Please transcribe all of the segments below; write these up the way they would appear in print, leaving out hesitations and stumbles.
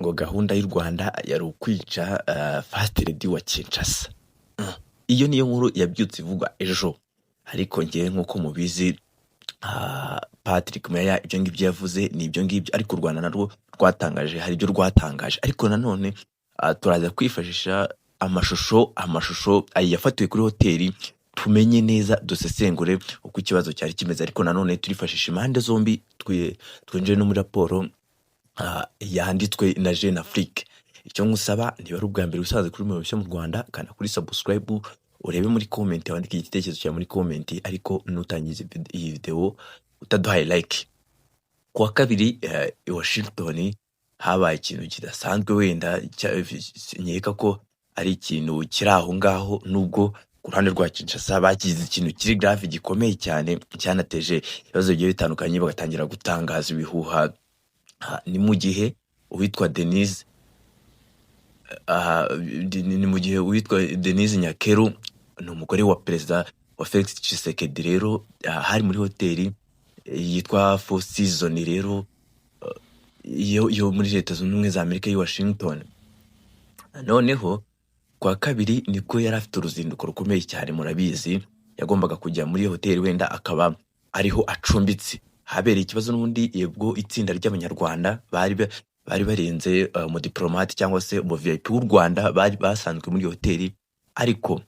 Ngo gahunda y'u Rwanda yari ukwica First Lady wa Kinshasa. Iyo niyo nkuru yabyutse ivugwa ejo, ariko ngewe nk'uko mubizi, Patrick Muyaya ibyo ngibyo yavuze ni ibyo ngibyo, ariko u Rwanda narwo rwatangaje, hari ibyo rwatangaje. Ariko nanone turaza kwifashisha amashusho yafatiwe kuri hoteli, tumenye neza, dusesengure uko ikibazo cyari kimeze. Ariko nanone turifashisha impande zombi, twinjire no muri raporo yanditswe na Jeune Afrique. Icyo ngusaba, niba ari ubwa mbere usaze kuri Mushya mu Rwanda, kanda kuri subscribe, urebe muri comment, wandike igitekerezo cyawe muri comment, ariko nutangiza iyi video utaduhaye like. Ku wa kabiri i Washington habaye ikintu kidasanzwe, wenda nkeka ko ari ikintu kiri aho ngaho, nubwo ku ruhande rwa Kinshasa bagize ikintu kiri grave, gikomeye cyane, cyanateje ibibazo bigiye bitandukanye, bagatangira gutangaza ibihuha. Ni mu gihe uwitwa Denise ni mu gihe uwitwa Denise Nyakeru, ni umugore wa perezida wa Felix Tshisekedi rero, hari muri hoteli yitwa Four Seasons rero yo muri Leta Zunze Ubumwe za Amerika y'i Washington. Noneho ku wa kabiri nibwo yari afite uruzinduko rukomeye cyane, murabizi, yagombaga kujya muri iyo hoteli, wenda akaba ariho acumbitse. Habereye ikibazo n'ubundi ubwo itsinda ry'Abanyarwanda bari barenze umudiplomate cyangwa se umu VIP w'u Rwanda bari basanzwe muri iyo hoteli, ariko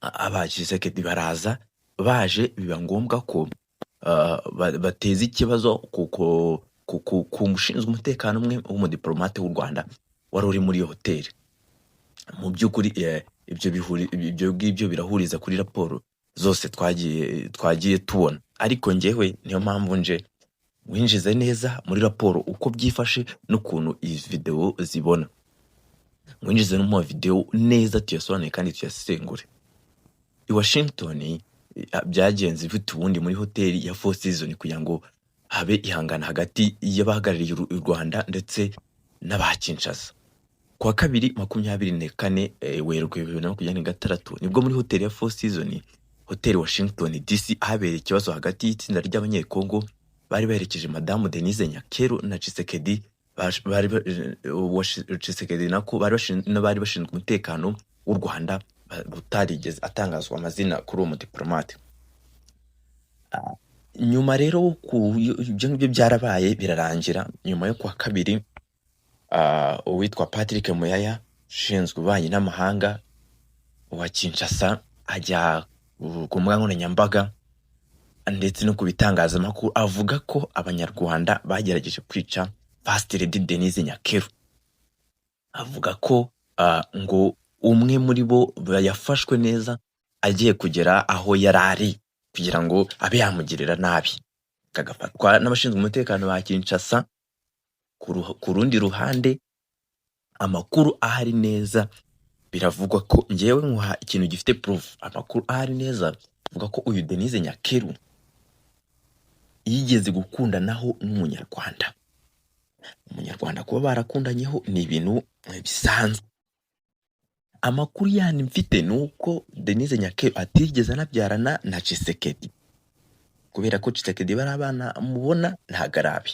aba Tshisekedi baraza baje, biba ngombwa ko bateza ikibazo ku mushinzwe umutekano umwe w'umudiplomate w'u Rwanda wari uri muri iyo hoteli. Mu by'ukuri ibyo ngibyo birahuriza kuri raporo zose twagiye tubona, ariko njyewe niyo mpamvu nje winjize neza muri raporo uko byifashe n'ukuntu iyi videwo zibona, winjize no mu mavidewo neza, tuyasobanuye kandi tuyasesengure. I Washington byagenze bite ubundi muri hoteli ya Four Seasons kugira ngo habe ihangana hagati y'abahagarariye u Rwanda ndetse n'aba Kinshasa? Ku wa kabiri 24 Werurwe 2026, nibwo muri hoteli ya Four Seasons Hotel Washington DC habereye ikibazo hagati y'itsinda ry'Abanyekongo bari baherekeje Madamu Denise Nyakeru na Tshisekedi, bari Tshisekedi nako bari n'abari bashinzwe umutekano w'u Rwanda utarigeze atangazwa amazina kuri uwo mudiplomate. Nyuma rero ibyo ngibyo byarabaye birarangira. Nyuma yo kuwa kabiri, uwitwa Patrick Muyaya ushinzwe ububanyi n'amahanga wa Kinshasa ajya ku mbuga nkoranyambaga ndetse no ku bitangazamakuru, avuga ko Abanyarwanda bagerageje kwica First Lady Denise Nyakeru. Avuga ko ngo umwe muri bo yafashwe neza agiye kugera aho yari ari kugira ngo abe yamugirira nabi, kagafatwa n'abashinzwe umutekano ba Kinshasa. Ku rundi ruhande, amakuru ahari neza biravugwa ko, ngewe nkuha ikintu gifite proof, amakuru ahari neza avuga ko uyu Denise Nyakeru yigeze gukundanaho n'Umunyarwanda. Umunyarwanda kuba barakundanyeho ni ibintu bisanzwe. Amakuru yandi mfite ni uko Denise Nyakeru atigeze anabyarana na Tshisekedi, kubera ko Tshisekedi bari abana mubona ntago ari abe.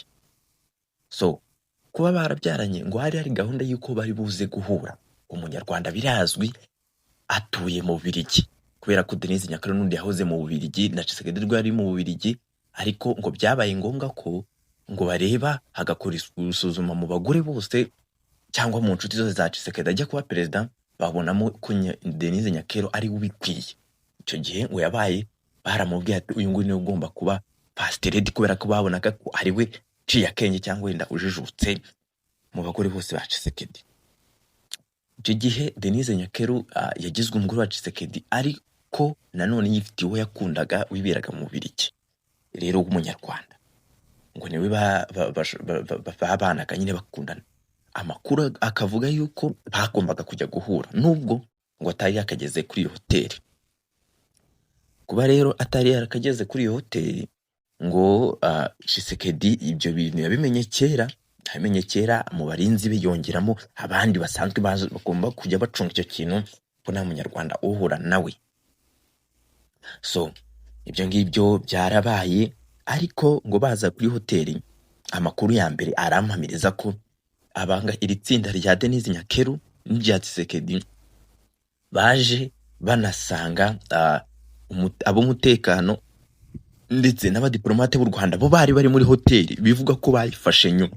So kuba barabyaranye, ngo hari gahunda y'uko bari buze guhura. Umunyarwanda birazwi atuye mu Bubiligi, kubera ko Denise Nyakeru n'undi yahoze mu Bubiligi na Tshisekedi rwo yari mu Bubiligi, ariko ngo byabaye ngombwa ko ngo bareba hagakora isuzuma mu bagore bose cyangwa mu nshuti zose za Tshisekedi ajya kuba perezida, babonamo ko Denise Nyakeru ari we ubikwiye. Icyo gihe ngo yabaye baramubwiye ati: "Uyu nguyu niwe ugomba kuba First Lady," kubera ko babonaga ko ari we uciye akenge cyangwa wenda ujijutse mu bagore bose ba Tshisekedi. Icyo gihe Denise Nyakeru yagizwe umugore wa Tshisekedi, ariko nanone yifitiye uwo yakundaga wiberaga mu Bubiligi rero w'Umunyarwanda, ngo niwe babanaga nyine bakundana. Amakuru akavuga yuko bagombaga kujya guhura, nubwo ngo atari yakageze kuri iyo hoteli. Kuba rero atari yarakageze kuri iyo hoteli, ngo Tshisekedi ibyo bintu yabimenye kera, mu barinzi be yongeramo abandi basanzwe bagomba kujya bacunga icyo kintu ko nta Munyarwanda uhura nawe. So ibyo ngibyo byarabaye, ariko ngo baza kuri hoteli, amakuru ya mbere arampamiriza ko Abanga iri tsinda rya Denise Nyakeru n'irya Tshisekedi baje banasanga ab'umutekano ndetse n'abadiplomate b'u Rwanda bo bari bari muri hoteli, bivuga ko bayifashe nyuma.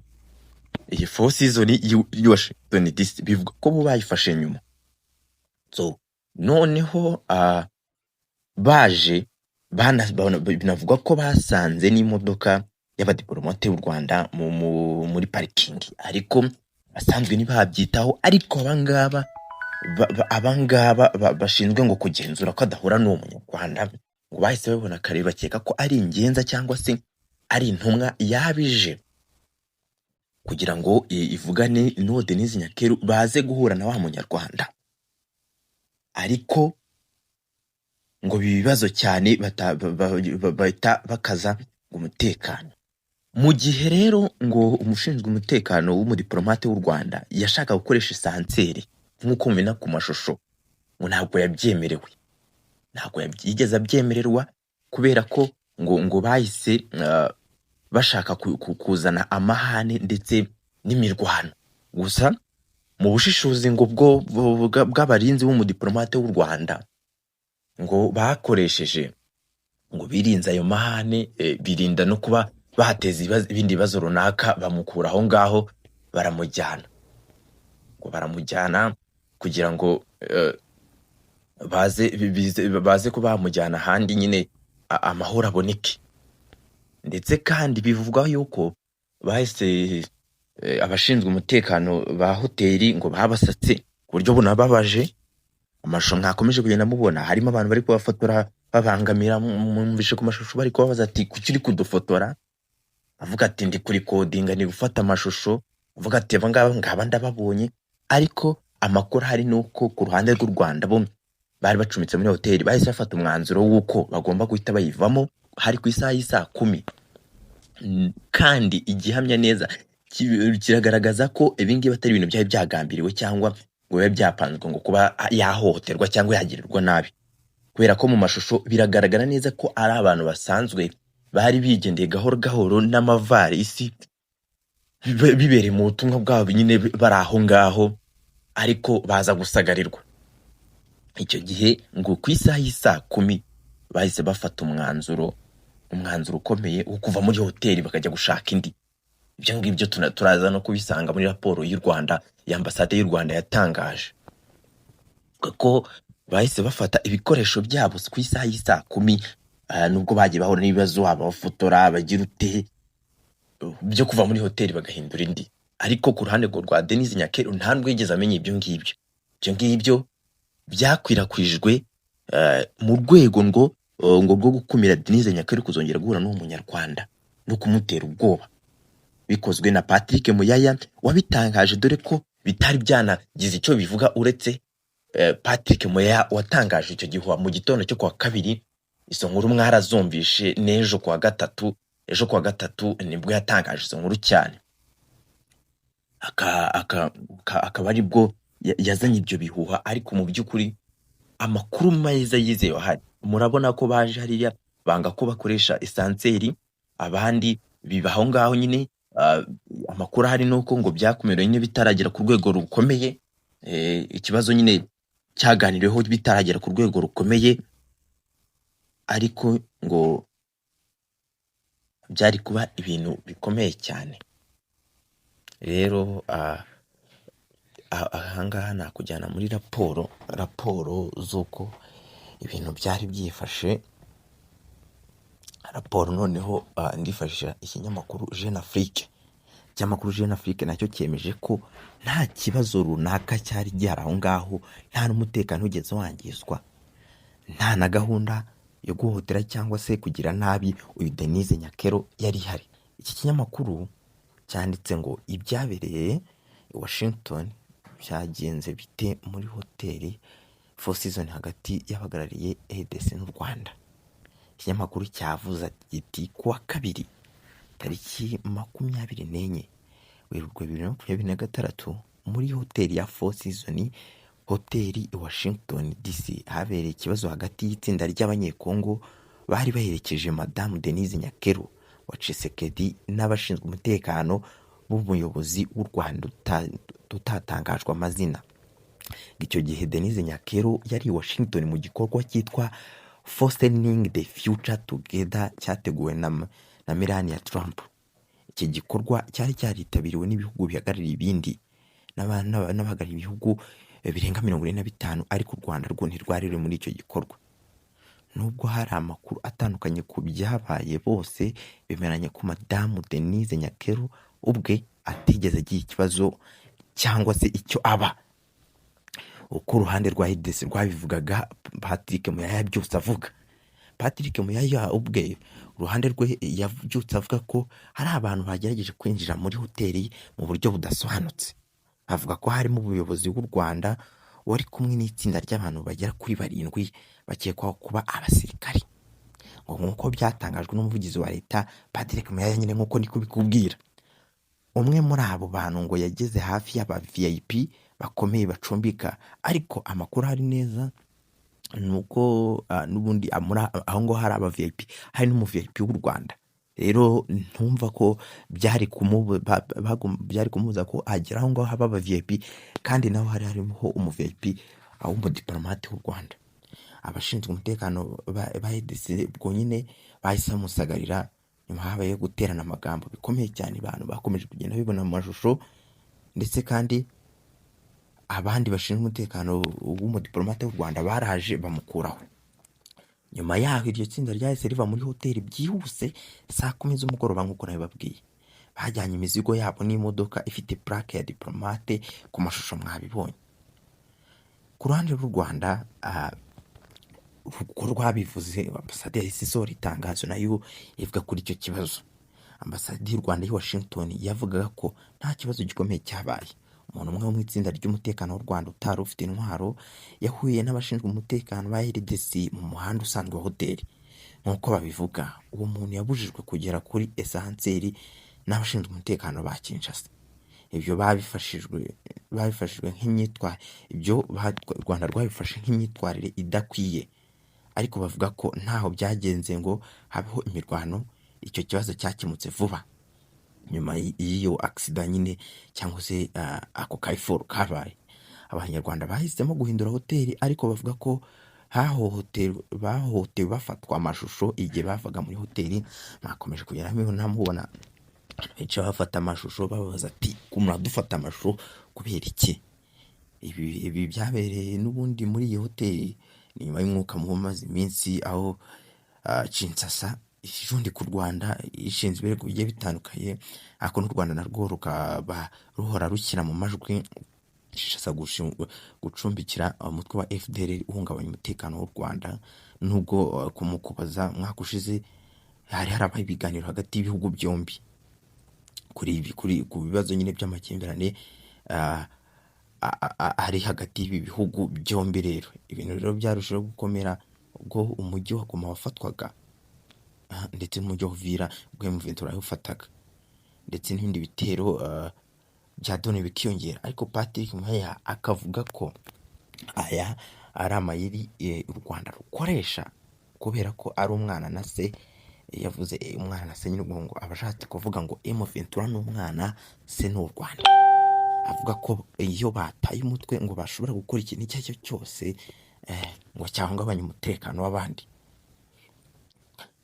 Iyi Four Seasons y'i Washington DC, bivuga ko bo bayifashe nyuma. So noneho baje binavugwa ko basanze n'imodoka y'abadiplomate b'u Rwanda muri parikingi, ariko asanzwe ntibabyitaho. Ariko abangaba bashinzwe ngo kugenzura ko adahura n'uwo Munyarwanda, ngo bahise babibona kare, bakeka ko ari ingenza cyangwa se ari intumwa yabije kugira ngo ivugane n'uwo Denise Nyakeru, baze guhura na wa Munyarwanda. Ariko ngo biba ibibazo cyane, bahita bakaza umutekano. Mu gihe rero ngo umushinzwe umutekano w'umudiplomate w'u Rwanda yashaka gukoresha ascenseur, nk'uko mubibona ku mashusho, ngo ntabwo yabyemerewe, ntabwo yigeze abyemererwa, kubera ko ngo bahise bashaka kuzana amahane ndetse n'imirwano. Gusa mu bushishozi ngo bwo bw'abarinzi b'umudiplomate w'u Rwanda ngo bakoresheje, ngo birinze ayo mahane, birinda no kuba bateza ibindi bibazo runaka, bamukura aho ngaho baramujyana, ngo baramujyana kugira ngo baze kuba bamujyana ahandi nyine amahoro aboneke. Ndetse kandi bivugwa yuko bahise abashinzwe umutekano ba hoteli ngo babasatse ku buryo bunababaje. Amashusho mwakomeje kugenda mubona harimo abantu bari kubafotora babangamira. Mwumvishe ku mashusho bari kubabaza ati: "Kuki uri kudufotora?" Avuga ati: "Ndi kurikodinga, ni gufata amashusho." Avuga ati: "Aba ngaba ngaba ndababonye." Ariko amakuru ahari ni uko ku ruhande rw'u Rwanda, bo bari bacumbitse muri hoteli, bahise bafata umwanzuro w'uko bagomba guhita bayivamo. Hari ku isaha y'isaa 10. Kandi igihamya neza kiragaragaza ko ibingibi atari ibintu byari byagambiriwe cyangwa ngo bibe byapanzwe ngo kuba yahohoterwa cyangwa yagirirwa nabi, kubera ko mu mashusho biragaragara neza ko ari abantu basanzwe bari bigendeye gahoro gahoro n'amavarisi, bibereye mu butumwa bwabo nyine, bari aho ngaho, ariko baza gusagarirwa. Icyo gihe ngo ku isaha y'isaa 10 bahise bafata umwanzuro ukomeye wo kuva muri hoteli bakajya gushaka indi. Ibyo ngibyo turaza no kubisanga muri raporo y'u Rwanda, ya ambasade y'u Rwanda yatangaje ko bahise bafata ibikoresho byabo ku isaha y'isaa 10, nubwo bagiye bahura n'ibibazo, abafotora bagira ute, byo kuva muri hoteli bagahindura indi. Ariko ku ruhande rwa Denise Nyakeru, nta nubwo yigeze amenya ibyo ngibyo. Ibyo ngibyo byakwirakwijwe mu rwego ngo rwo gukumira Denise Nyakeru kuzongera guhura n'uwo Munyarwanda no kumutera ubwoba, bikozwe na Patrick Muyaya wabitangaje, dore ko bitari byanagize icyo bivuga uretse Patrick Muyaya watangaje icyo gihuha mu gitondo cyo kuwa kabiri. Izo nkuru mwarazumvishe n'ejo kuwa gatatu. Ejo kuwa gatatu nibwo yatangaje izo nkuru cyane, akaba aribwo yazanye ibyo bihuha. Ariko mu by'ukuri amakuru meza yizewe ahari, murabona ko baje hariya banga ko bakoresha ascenseur, abandi biba aho ngaho nyine. Amakuru ahari ni uko ngo byakumiwe nyine bitaragera ku rwego rukomeye, ikibazo nyine cyaganiriweho bitaragera ku rwego rukomeye, ariko ngo byari kuba ibintu bikomeye cyane. Rero ahangaha nakujyana muri raporo z'uko ibintu byari byifashe. Raporo noneho ndifashisha ikinyamakuru Jeune Afrique. Ikinyamakuru Jeune Afrique nacyo cyemeje ko nta kibazo runaka cyari gihari aho ngaho, nta n'umutekano wigeze wangizwa, nta na gahunda yo guhohotera cyangwa se kugira nabi uyu Denise Nyakeru yari ihari. Iki kinyamakuru cyanditse ngo: "Ibyabereye i Washington byagenze bite muri hoteli Four Seasons hagati y'abahagarariye RDC n'u Rwanda?" Ikinyamakuru cyavuze giti: "Kuwa kabiri tariki 24 Werurwe 2026, muri hoteli ya Four Seasons Hoteli i Washington DC, habereye ikibazo hagati y'itsinda ry'Abanyekongo bari baherekeje Madamu Denise Nyakeru wa Tshisekedi n'abashinzwe umutekano b'u Rwanda. b'umuyobozi w'u Rwanda utatangajwe amazina. Icyo gihe Denise Nyakeru yari i Washington mu gikorwa cyitwa Fostering the Future Together cyateguwe na Melania Trump. Iki gikorwa cyari cyaritabiriwe n'ibihugu bihagarariye ibindi n'abahagarariye ibihugu birenga 45, ariko u Rwanda rwo ntirwari ruri muri icyo gikorwa. Nubwo hari amakuru atandukanye ku byabaye, bose bemeranya ko Madamu Denise Nyakeru ubwe atigeze agira ikibazo cyangwa se icyo aba. Uko uruhande rwa RDC rwabivugaga, Patrick Muyaya yabyutse avuga, Patrick Muyaya ubwe uruhande rwe yabyutse avuga ko hari abantu bagerageje kwinjira muri hoteli mu buryo budasobanutse. Avuga ko harimo umuyobozi w'u Rwanda wari kumwe n'itsinda ry'abantu bagera kuri barindwi bakekwaho kuba abasirikari, ngo nk'uko byatangajwe n'umuvugizi wa leta Patrick Muyaya nyine, nk'uko ndi kubikubwira. Umwe muri abo bantu ngo yageze hafi y'aba VIP bakomeye bacumbika, ariko amakuru ahari neza ni uko n'ubundi muri aho ngaho hari aba VIP, hari n'umu VIP w'u Rwanda. Rero ntumva ko byari kumubuza ko agera aho ngaho haba aba VIP, kandi naho hari harimo umu VIP w'umudipolomate w'u Rwanda. Abashinzwe umutekano ba RDC ubwo nyine bahise bamusagarira. Nyuma habayeho guterana amagambo bikomeye cyane, abantu bakomeje kugenda bibona mu mashusho, ndetse kandi abandi bashinzwe umutekano w'umudipolomate w'u Rwanda baraje bamukuraho. Nyuma yaho iryo tsinda ryahise riva muri hoteli byihuse saa 10 z'umugoroba, nk'uko nabibabwiye. Bajyanye imizigo yabo n'imodoka ifite plaque ya diplomate, ku mashusho mwabibonye. Ku ruhande rw'u Rwanda, uko rwabivuze, ambasade yahise isohora itangazo nayo ivuga kuri icyo kibazo. Ambasade y'u Rwanda y'i Washington yavugaga ko nta kibazo gikomeye cyabaye. Umuntu umwe wo mu itsinda ry'umutekano w'u Rwanda utari ufite intwaro yahuye n'abashinzwe umutekano ba RDC mu muhanda usanzwe wa hoteli. Nk'uko babivuga, uwo muntu yabujijwe kugera kuri ascenseur n'abashinzwe umutekano ba Kinshasa. Ibyo babifashijwe nk'imyitwarire, ibyo u Rwanda rwabifashe nk'imyitwarire idakwiye, ariko bavuga ko ntaho byagenze ngo habeho imirwano. Icyo kibazo cyakemutse vuba nyuma y'iyo accident nyine, cyangwa se ako kayiforo kabaye. Abanyarwanda bahisemo guhindura hoteli, ariko bavuga ko bahohotewe bafatwa amashusho igihe bavaga muri hoteli. Mwakomeje kugera mubona benshi bafata amashusho, bababaza ati: "Muradufata amashusho kubera iki?" Ibi byabereye n'ubundi muri iyi hoteli ni nyuma y'umwuka mubi umaze iminsi, aho Kinshasa ijundika u Rwanda, ishinze ibirego bigiye bitandukanye, ariko n'u Rwanda narwo rukaba ruhora rushyira mu majwi Kinshasa gucumbikira umutwe wa FDLR uhungabanya umutekano w'u Rwanda, nubwo ku Mukuboza umwaka ushize hari harabaye ibiganiro hagati y'ibihugu byombi kuri ibi, kuri ku bibazo nyine by'amakimbirane ari hagati y'ibi bihugu byombi. Rero ibintu rero byarushijeho gukomera ubwo umujyi wa Goma wafatwaga, ndetse n'umujyi wa Uvira ubwo M23 yawufataga, ndetse n'ibindi bitero bya drone bikiyongera. Ariko Patrick Muyaya akavuga ko aya ari amayeri u Rwanda rukoresha kubera ko ari umwana na se. Yavuze umwana na se nyine, ubwo ngo aba ashatse kuvuga ngo M23 ni umwana, se ni u Rwanda. Avuga ko iyo bataye umutwe ngo bashobora gukora ikintu icyo ari cyo cyose ngo cyahungabanya umutekano w'abandi.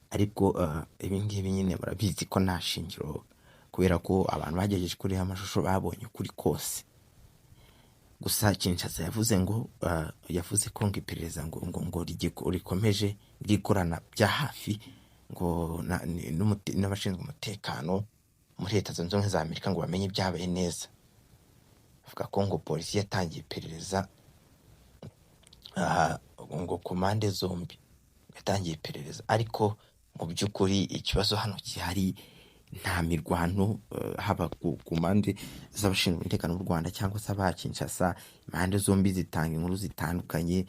Ariko ibi ngibi nyine murabizi ko nta shingiro, kubera ko abantu bagerageje kureba amashusho babonye ukuri kose. Gusa Kinshasa yavuze ngo yavuze ko ngo iperereza ngo rikomeje, rikorana bya hafi ngo n'abashinzwe umutekano muri Leta Zunze Ubumwe za Amerika ngo bamenye ibyabaye neza. Avuga ko ngo polisi yatangiye iperereza ngo ku mpande zombi yatangiye iperereza. Ariko mu by'ukuri ikibazo hano gihari, nta mirwano haba ku mpande z'abashinzwe umutekano w'u Rwanda cyangwa se aba Kinshasa. Impande zombi zitanga inkuru zitandukanye,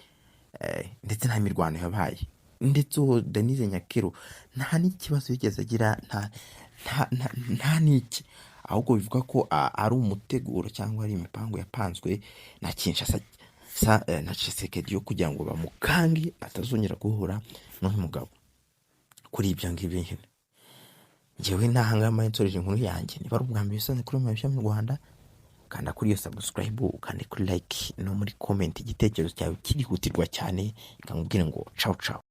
ndetse nta mirwano yabaye. Ndetse uwo Denise Nyakeru nta n'ikibazo yigeze agira, nta n'iki, ahubwo bivuga ko ari umuteguro cyangwa ari imipango yapanzwe na Kinshasa na Tshisekedi yo kugira ngo bamukange atazongera guhura n'uyu mugabo. Kuri ibyo ngibyo nyine Ngewe ntahangaha nsoreje inkuru yanjye. Niba ari ubwa mbere usanze kuri Mabishya mu Rwanda, kanda kuri iyo subscribe, ukande kuri like no muri comment igitekerezo cyawe kirihutirwa cyane. Ikangubwire ngo ciao ciao.